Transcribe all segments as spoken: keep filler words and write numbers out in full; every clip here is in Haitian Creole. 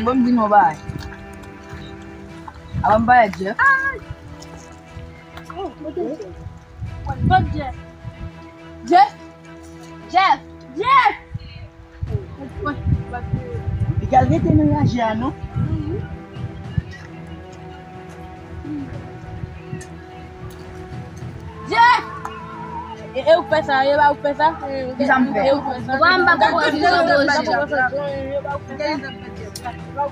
Bon, m di nou bagay. Avan m pale Jeff. Jeff! Jeff! Jeff! Jeff! Li pral rete nan raje a, non? Jeff! E, e ou k fè sa, e pa ou k fè sa? Kisa m fè? E ou k fè sa? Wa, m pa konprann sa w fè.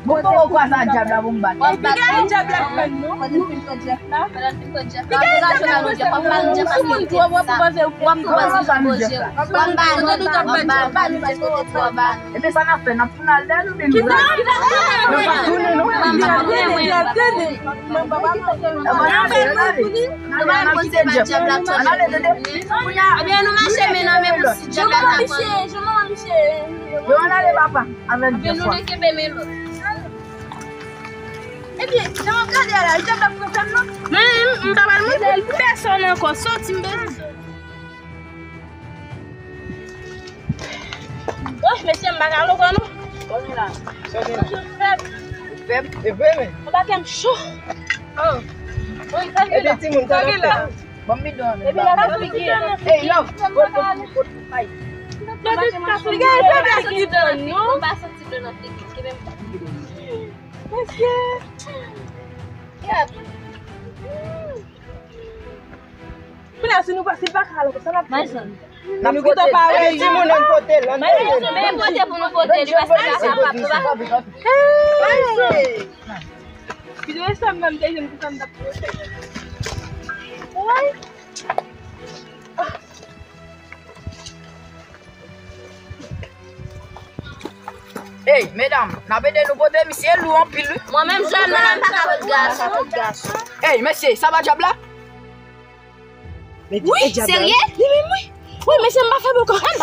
Bon, poko kwaze a dyab la pou m bat. Piga dyab la fè nou. Pandan n fin pran Jeff la, pandan n fin pran Jeff la, piga dyab la fè nou. Jeff ap pale Jeff ap fè Jeff sa. W ap tou pase sou gwo je w. W ap ba nou, w ap ba nou, w ap ba nou. Ebyen sa n ap fè, n ap tounen al dèyè nou, men nou pa tounen, non. Ann ale, ann ale. Ann ale, ann ale, kite Jeff. Ann ale, tande. Ebyen, nou mache men nan men pou si Jeff la ta pran nou. Yo, ann ale, papa, avèk Jeff. Ebyen, nou kenbe men lòt. Ebyen, jan w ap gade a la, Jeff la pran fèm, non? Men, m pa pral montre l pèsonn ankò. Soti, m bezwen. Woy, mesye, m pa ka loko non. Kòman la? Sa w gen la? Fèb. Fèb? E vre, men. Anba kè m cho. Oh. Woy, sa gen la. Epi timoun, sa gen la. Ban m bidon an. Epi la, sa gen la. Ey, love. Pot, pot, pot, pot. Ay. Piga fèb la soti dlo nan figi. Ou pa santi dlo nan figi. Ki menm. Mesye. Gad. Kounye a, si nou pa, si l pa ka al ankò, sa n ap fè? N ap pote l. Epi timoun, ann pote l, ann pote l. Men pote pou nou pote li, paske l pa kapab. Hey! Ki de sa m menm te jwenn pou sa m t ap pote. Woy! Ey, medam, n ap ede nou pote misye, lou anpil, wi. Mwen menm, jèn nan, m pa ka pote gason. Ey, mesye, sa pa dyab la? Wi, serye? Li menm, wi. Wi, mesye, m pa fè boko. Wi.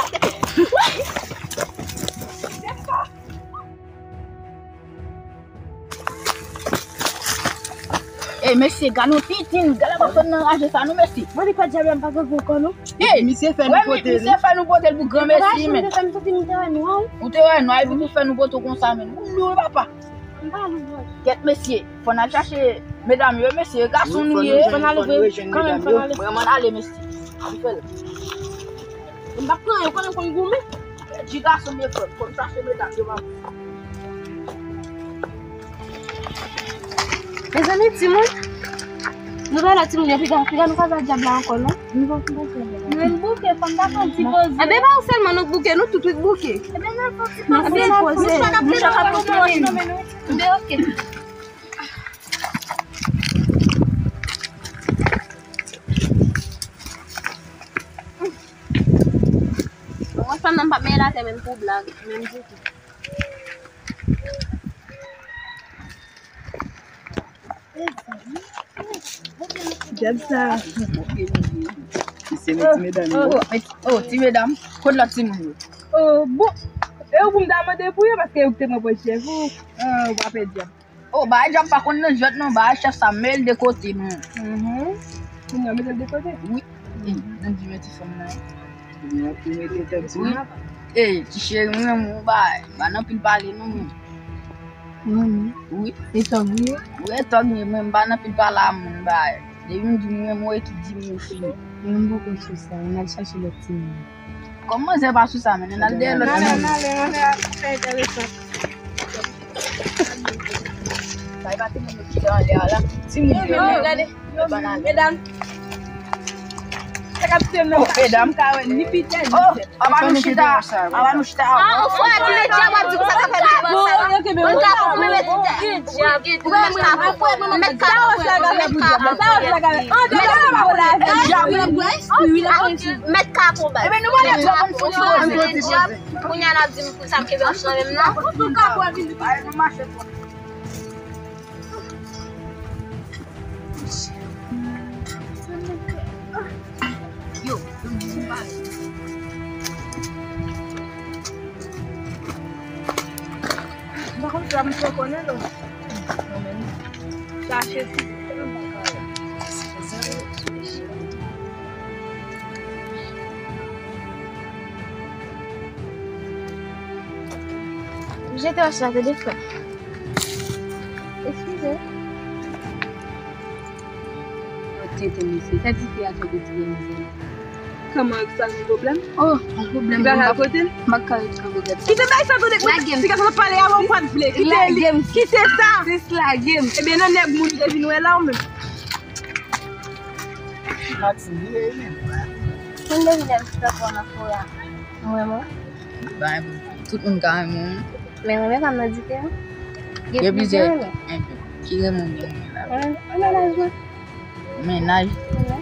Ey, mesye, gade yon pitit, gade bòkòn nan raje sa, non, mesye. Mwen di pa dyab la, m pa gen gwo kò, non. Ey, misye fè nou pote l. Misye fè nou pote l pou granmesi, men. Ou te wè nwa, epi pou fè nou pote w konsa, men. Ou lou, papa. M pa lou, bro. Kèt, mesye, fò n al chache medam yo, mesye, gason nou ye. Fò n ale vre, kanmenm, fò n ale. Vrèman, n ale, mesye. Ann fè l. M p ap pran anyen, ou konnen m konn goumen. Di gason m ye frè m, fò m chache medam yo, papa. Mezanmi, timoun. Nou pa la timoun yo, piga, piga nou ka ba dyab la ankò, non? Nou pa fè dyab la. Nou menm bouke, fò n ta pran ti poze. Enben, pa ou sèlman nou bouke, nou tout, tout bouke. Enben, nou pran ti poze. Enben, nou chak ap poze. Enben, oke. Mwen, fanm nan pa menm atè menm pou blag, menm ditou. Gad sa. Se ti medam yo. Oh, oh, ti medam. Kot lòt timoun yo? Oh, bon. E ou pou m ta mande pou yo, paske ou te pran pòch chèf ou. Ah, ou pa pè dyab. Oh, bagay dyab pa konn nan jwèt non, bagay chèf sa mete l de kote non. Mhm. Kounye a mete l de kote? Wi. Ey, nan di men ti fanm nan. Kounye a pou mete tèt sou mwen. Ey, ti cheri, mwen renmen w, bagay. M pa nan pil pale non mwen. Mwen menm? Wi. E tòg ou ye? Wi, e tòg m ye, mwen m pa nan pil pale a moun, bagay. Depi m di m renmen w, e ki di m ou fini. Mwen m poko sou sa, ann al chache lòt timoun. Kòm manzè pa sou sa, men n al dèyè lòt timoun. N ale, n ale, n ale, sa enteresan. Sa e pa timoun yo kite anlè a la. Timoun yo, gade. Medam. Sa k ap fè m nan. Oh, medam. Ka wè ni pitè, ni sè. Aba nou chita, aba nou chita. Ah, ou fè pou le dyab ap di konsa sa fè nou bon, sa. Mwen ka pou mwen mèt pitè. Mwen ka pou mwen mèt ka pou mwen mèt ka pou mwen. Mèt ka pou mwen. Mèt ka pou mwen. Ebyen nou pale twò pou m fouti poze. Kounye a n ap di m pou sa m kenbe wòch nan men m nan. Pou ka pou vin. Ay, nou mache twò. Yo, yo, yo, yo, pale. M pa konn sa misye konnen non. Mwen menm. Chache ti. Jete wòch la, tande frè. Eskize. Yo tenten, mesye. Sa ti fi a fè de ti grenn zen. Kòman sa, se pwoblèm? Oh, yon pwoblèm. Li pa ka al kote l? M pa ka ret kanpe gad sa. Kite bagay sa, tande. Lage m. Ti gason ap pale avè w, ou pa t vle. Kite li. Lage m. Kite sa. Sis, lage m. Ebyen, nan nèg moun te vin wè la, ou menm. Martin, vire li menm. Moun te vin al fè pran nan forè a. Ou renmen? Ba, tout moun ka renmen w. Men renmen pa m nan diferan. Gen plizyè renmen. Enben, ki renmen w gen renmen la? An, an mennaj mwen. Mennaj? Wi.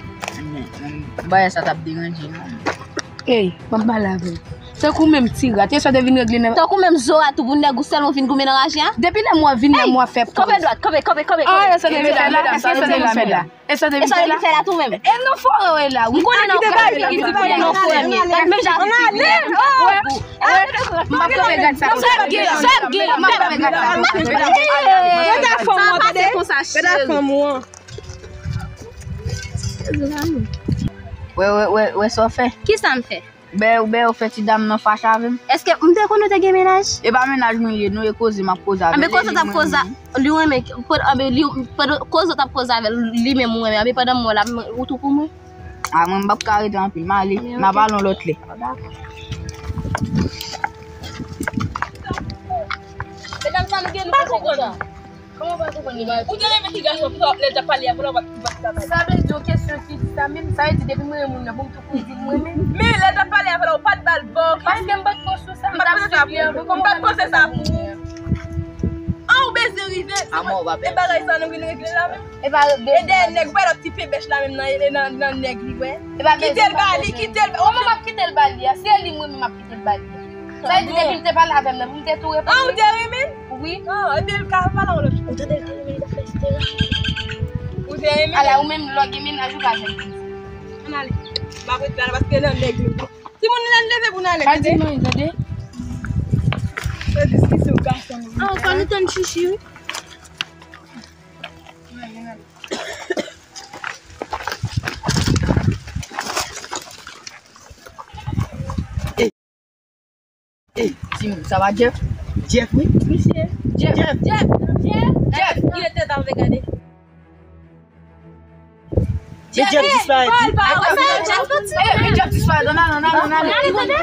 Men, men, bagay sa t ap deranje non. Ey, m ap pale avè w. Tankou menm ti rat, e sa w te vin regle nan. Tankou menm zo a tou pou nèg ou sèlman vin goumen nan raje a? Depi lè mwen vin la, mwen fè pòz. Kanpe dwat, kanpe, kanpe, kanpe, kanpe. Ah, e sa w te vin fè la, e sa w te vin fè la. E sa w te vin fè la tou menm. E nan forè w ye la, wi. M konnen nan forè m ye, m konnen nan forè m ye. Men jan. Ann ale. M ap kanpe gad sa. Sa m gen, sa m gen, m ap kanpe gad sa. Gade fanm ou an, tande. Gade fanm ou an. Wè, wè, wè, wè sa w fè. Kisa m fè? Bè, bè, ou fè ti dam nan fache avè m. Èske m te konn ou te gen mennaj? E pa mennaj mwen li ye, non, e koze m ap koze avè l. Anben koze w t ap koze, li renmen, anben li, pandan koze w t ap koze avè l, li menm ou renmen, anben pandan m wè w la, ou tou pou mwen? A, mwen, m p ap ka rete anpil, m ale, n a pale yon lòt lè. Medam sa nou gen nou pase konsa. Kòman w pa konprann li? Ou te renmen ti gason, poutèt lè l t ap pale avè w la, ou pa t, ou pa t ka pale. Sa vle di yon kesyon ki di sa menm, sa vle di depi m renmen moun nan, pou m tou kouri di l m renmen. Men lè l t ap pale avè w la, ou pa t ba l bon kesyon. Paske m pa t panse sa, m t ap swiv li anvan. M pa t panse sa pou ou. An, ou bezwen rive. E bagay sa nou vin regle la menm. E dèyè nèg, ou pa wè lòt ti pebèch la menm nan, nan, nan nèg li, wè. Kite l ba li, kite l ba li. Kòman m ap kite l ba li a? Se li m renmen, m ap kite l ba li. Sa vle di depi l te pale avè m nan, pou m te tou reponn. Ah, ou te renmen l? Wi. Ah, epi l ka pale yon lòt. Ou tande l te renmen l, t ap fè et cetera. Ou te renmen l? Ala, ou menm, lè w gen mennaj, ou pa janm di sa. Ann ale. M ap ret la, paske nan nèg li. Timoun, ann leve pou n ale, tande? Pa di m anyen, tande? Se diskisyon gason yo. Ah, fò nou tann chichi, wi. Ey, timoun, sa pa Jeff? Jeff, wi. Misye. Jeff. Jeff. Jeff. Jeff. Kite tèt avè gade. Men Jeff disparèt, wi. Ey, men Jeff disparèt. Ann ale, ann ale, ann ale.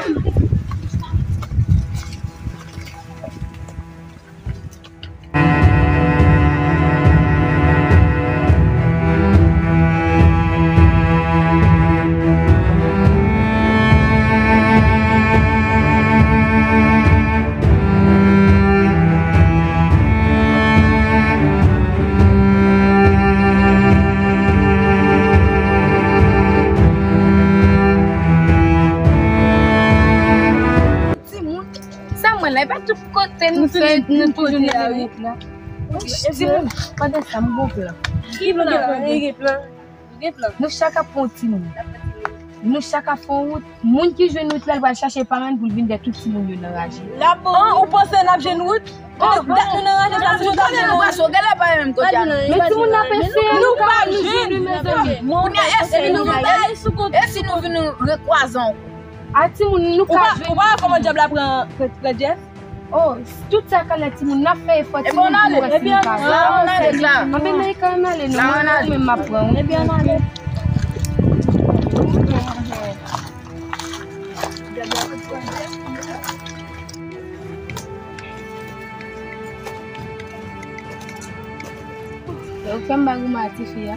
Timoun, sa mwen la, e pa tout kote nou fè, nou toujou nan menm wout la. Timoun, pandan sa, m gon plan. Ki plan? Gen plan. Gen plan. Nou chak ap fè yon timoun. Nou chak ap fè yon wout. Moun ki jwenn wout la, l pral chache paran l pou l vin dèyè tout timoun yo nan raje. An, ou panse n ap jwenn wout? Dat nou nan raje sa, si nou t ap jwenn wout. Paske gade la pa menm kote a. Men timoun ap eseye. Nou p ap jwenn. Kounye a, e si nou vin, e si nou vin rekwaze ankò? A timoun, nou ka jwenn. Ou pa wè kòman dyab la pran, pran, pran Jeff? Oh, tout sa ka la timoun, n ap fè efò timoun pou wè si nou ka. Ebyen, ann ale. Ann ale, ann ale, non, mwen menm m ap pran, wi. Ebyen, ann ale. Yo, fè m ba goumen a tifi a.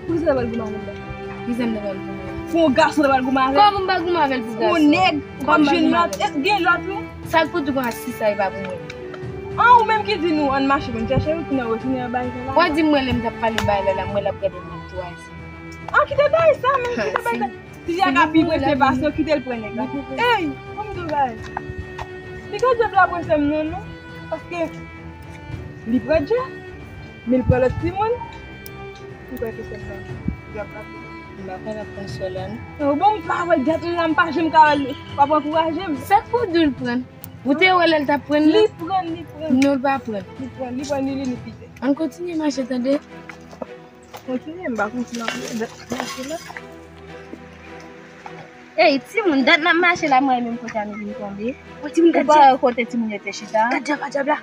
Poukisa w ta pral goumen avè l la? Kisa m ta pral goumen? Pou yon gason w ta pral goumen avè l? Kòman m pa goumen avè l pou gason? Pou nèg, kòm jwenn lòt, gen lòt wi. Sa k pou di konsa si sa e pa pou mwen? An, ou menm ki di nou ann mache pou n chèche wi, pou n retounen nan bagay sa la. Ou di m wè lè m t ap pale bagay la la, m wè l ap gade m ap twaze. An, kite bagay sa, men kite bagay sa. Tifi a ka pi prese pase w, kite l pran nèg la. Ey, ban m di w bagay. Piga dyab la prese m non, non. Paske li pran Jeff, men l pran lòt timoun. M kwè ke se mwen. Dyab la. M pa kwè l ap pran sè la, non. Bon, m pa wè gèt m la, m pa janm ka wè l. W ap ankouraje m. Sa k pou di w l pran? Ou te wè lè l t ap pran l la? Li pran, li pran. Non, l pa pran. Li pran, li pran, li, li, li kite. Ann kontinye mache, tande? Kontinye, m pa kontinye, m ap mache la. Ey, timoun, dat n ap mache la, mwen menm kote a nou vin tonbe. Ou pa wè kote timoun yo te chita? Gad dyab la, dyab la.